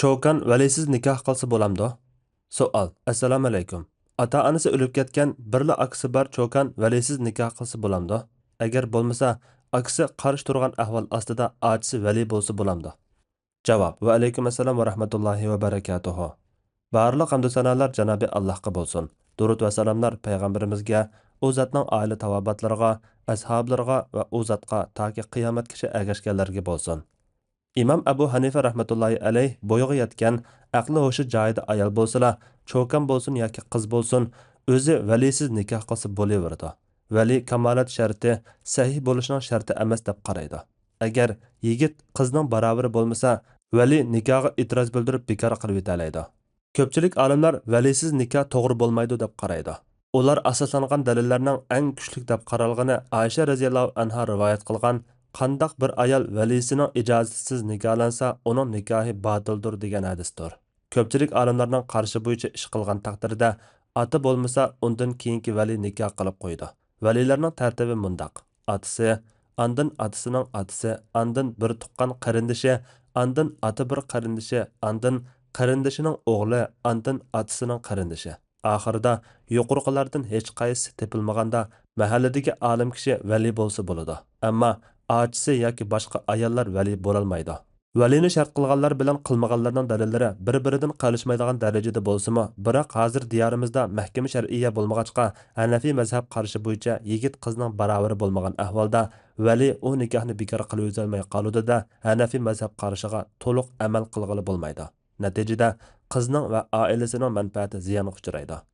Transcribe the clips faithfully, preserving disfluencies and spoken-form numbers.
چوكان ۋەلىسىز نىكاھ قىلسا بولامدۇ؟ سوئال. ئەسسالامۇئەلەيكۇم. ئاتا-ئانىسى ئۆلۈپ كەتكەن بىرلا ئاكىسى بار چوكان ۋەلىسىز نىكاھ قىلسا بولامدۇ؟ ئەگەر بولمىسا، ئاكىسى قارشى تۇرغان ئەھۋال ئاستىدا ئاچىسى ۋەلىي بولسا بولامدۇ؟ جاۋاب. ۋەئەلەيكۇم ئەسسالام ۋە رەھمەتۇللاھى ۋە بەرەكاتۇھۇ. بارلىق ھەمدۇ سانالار جانابى ئاللاھقا بولسۇن. دۇرۇد ۋە سالاملار پەيغەمبىرىمىزگە، ئۇ زاتنىڭ ئائىلە تاۋابىئاتلىرىغا، ئەسھابلىرىغا ۋە ئۇ زاتقا تاكى قىيامەتكىچە ئەگەشكەنلەرگە بولسۇن. ئىمام ئەبۇ ھەنىفە رەھمەتۇللاھى ئەلەيھ بويىغا يەتكەن، ئەقلى ھوشى جايىدا ئايال بولسىلا، چوكان بولسۇن ياكى قىز بولسۇن، ئۆزى ۋەلىسىز نىكاھ قىلسا بولۇۋېرىدۇ. ۋەلىي كامالەت شەرتى سەھىھ بولۇشنىڭ شەرتى ئەمەس دەپ قارايدۇ. ئەگەر يىگىت قىزنىڭ باراۋىرى بولمىسا، ۋەلىي نىكاھقا ئېتىراز بىلدۈرۈپ بىكار قىلىۋېتەلەيدۇ. كۆپچىلىك ئالىملار ۋەلىسىز نىكاھ توغرا بولمايدۇ دەپ قارايدۇ. ئۇلار ئاساسلانغان دەلىللەرنىڭ ئەڭ كۈچلۈك دەپ قارالغىنى ئائىشە رەزىياللاھۇ ئەنھا رىۋايەت قىلغان، قانداق بىر ئايال ۋەلىسىنىڭ ئىجازىتىسىز نىكاھلانسا، ئۇنىڭ نىكاھى باتىلدۇر دېگەن ھەدىستۇر. كۆپچىلىك ئالىملارنىڭ قارىشى بويىچە ئىش قىلغان تەقدىردە، ئاتا بولمىسا، ئۇندىن كېيىنكى ۋەلىي نىكاھ قىلىپ قويىدۇ. ۋەلىيلەرنىڭ تەرتىپى مۇنداق: ئاتىسى، ئاندىن ئاتىسىنىڭ ئاتىسى، ئاندىن بىر تۇغقان قېرىندىشى، ئاندىن ئاتا بىر قېرىندىشى، ئاندىن قېرىندىشىنىڭ ئوغلى، ئاندىن ئاتىسىنىڭ قېرىندىشى. ئاخىرىدا يۇقىرىقىلاردىن ھېچقايسىسى تېپىلمىغاندا، مەھەللىدىكى ئالىم كىشى ۋەلىي بولسا بولىدۇ. ئەمما ئاچىسى ياكى باشقا ئاياللار ۋەلىي بولالمايدۇ. ۋەلىينى شەرت قىلغانلار بىلەن قىلمىغانلارنىڭ دەلىللىرى بىر-بىرىدىن قېلىشمايدىغان دەرىجىدە بولسىمۇ، بىراق ھازىر دىيارىمىزدا مەھكىمە شەرئىيە بولمىغاچقا، ھەنەفىي مەزھەپ قارىشى بويىچە يىگىت قىزنىڭ باراۋىرى بولمىغان ئەھۋالدا، ۋەلىي ئۇ نىكاھنى بىكار قىلىۋېتەلمەي قالىدۇ-دە، ھەنەفىي مەزھەپ قارىشىغا تولۇق ئەمەل قىلغىلى بولمايدۇ. نەتىجىدە، قىزنىڭ ۋە ئائىلىسىنىڭ مەنپەئەتى زىيانغا ئۇچرايدۇ.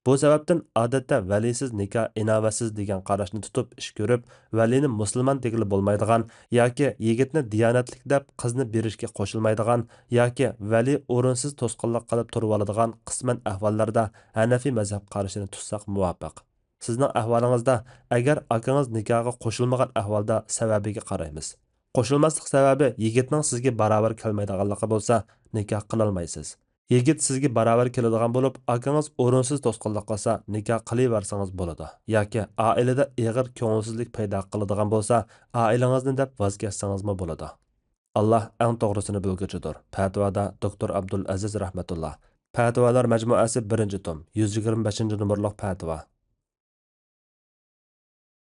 بۇ سەۋەبتىن ئادەتتە ۋەلىسىز نىكاھ ئىناۋەتسىز دېگەن قاراشنى تۇتۇپ ئىش كۆرۈپ، ۋەلىنى مۇسۇلمان دېگىلى بولمايدىغان ياكى يىگىتنى دىيانەتلىك دەپ قىزنى بېرىشكە قوشۇلمايدىغان ياكى ۋەلى ئورۇنسىز توسقۇنلۇق قىلىپ تۇرۇۋالىدىغان قىسمەن ئەھۋاللاردا ھەنەفىي مەزھەپ قارىشىنى تۇتساق مۇۋاپىق. سىزنىڭ ئەھۋالىڭىزدا ئەگەر ئاكىڭىز نىكاھقا قوشۇلمىغان ئەھۋالدا سەۋەبىگە قارايمىز. قوشۇلماسلىق سەۋەبى يىگىتنىڭ سىزگە باراۋەر كەلمەيدىغانلىقى بولسا، نىكاھ قىلالمايسىز. يىگىت سىزگە باراۋەر كېلىدىغان بولۇپ، ئاكىڭىز ئورۇنسىز توسقۇنلۇق قىلسا، نىكاھ قىلىۋەرسىڭىز بولىدۇ. ياكى ئائىلىدە ئېغىر كۆڭۈلسىزلىك پەيدا قىلىدىغان بولسا، ئائىلىڭىزنى دەپ ۋاز كەچسىڭىزمۇ بولىدۇ. ئاللا ئەڭ توغرىسىنى بىلگۈچىدۇر. پەتىۋادا دوكتور ئابدۇل ئەزىز رەھمەتۇللا. پەتىۋالار مەجمۇئەسى، بىرىنچى توم، يۈز يىگىرمە بەشىنچى نومۇرلۇق پەتىۋا.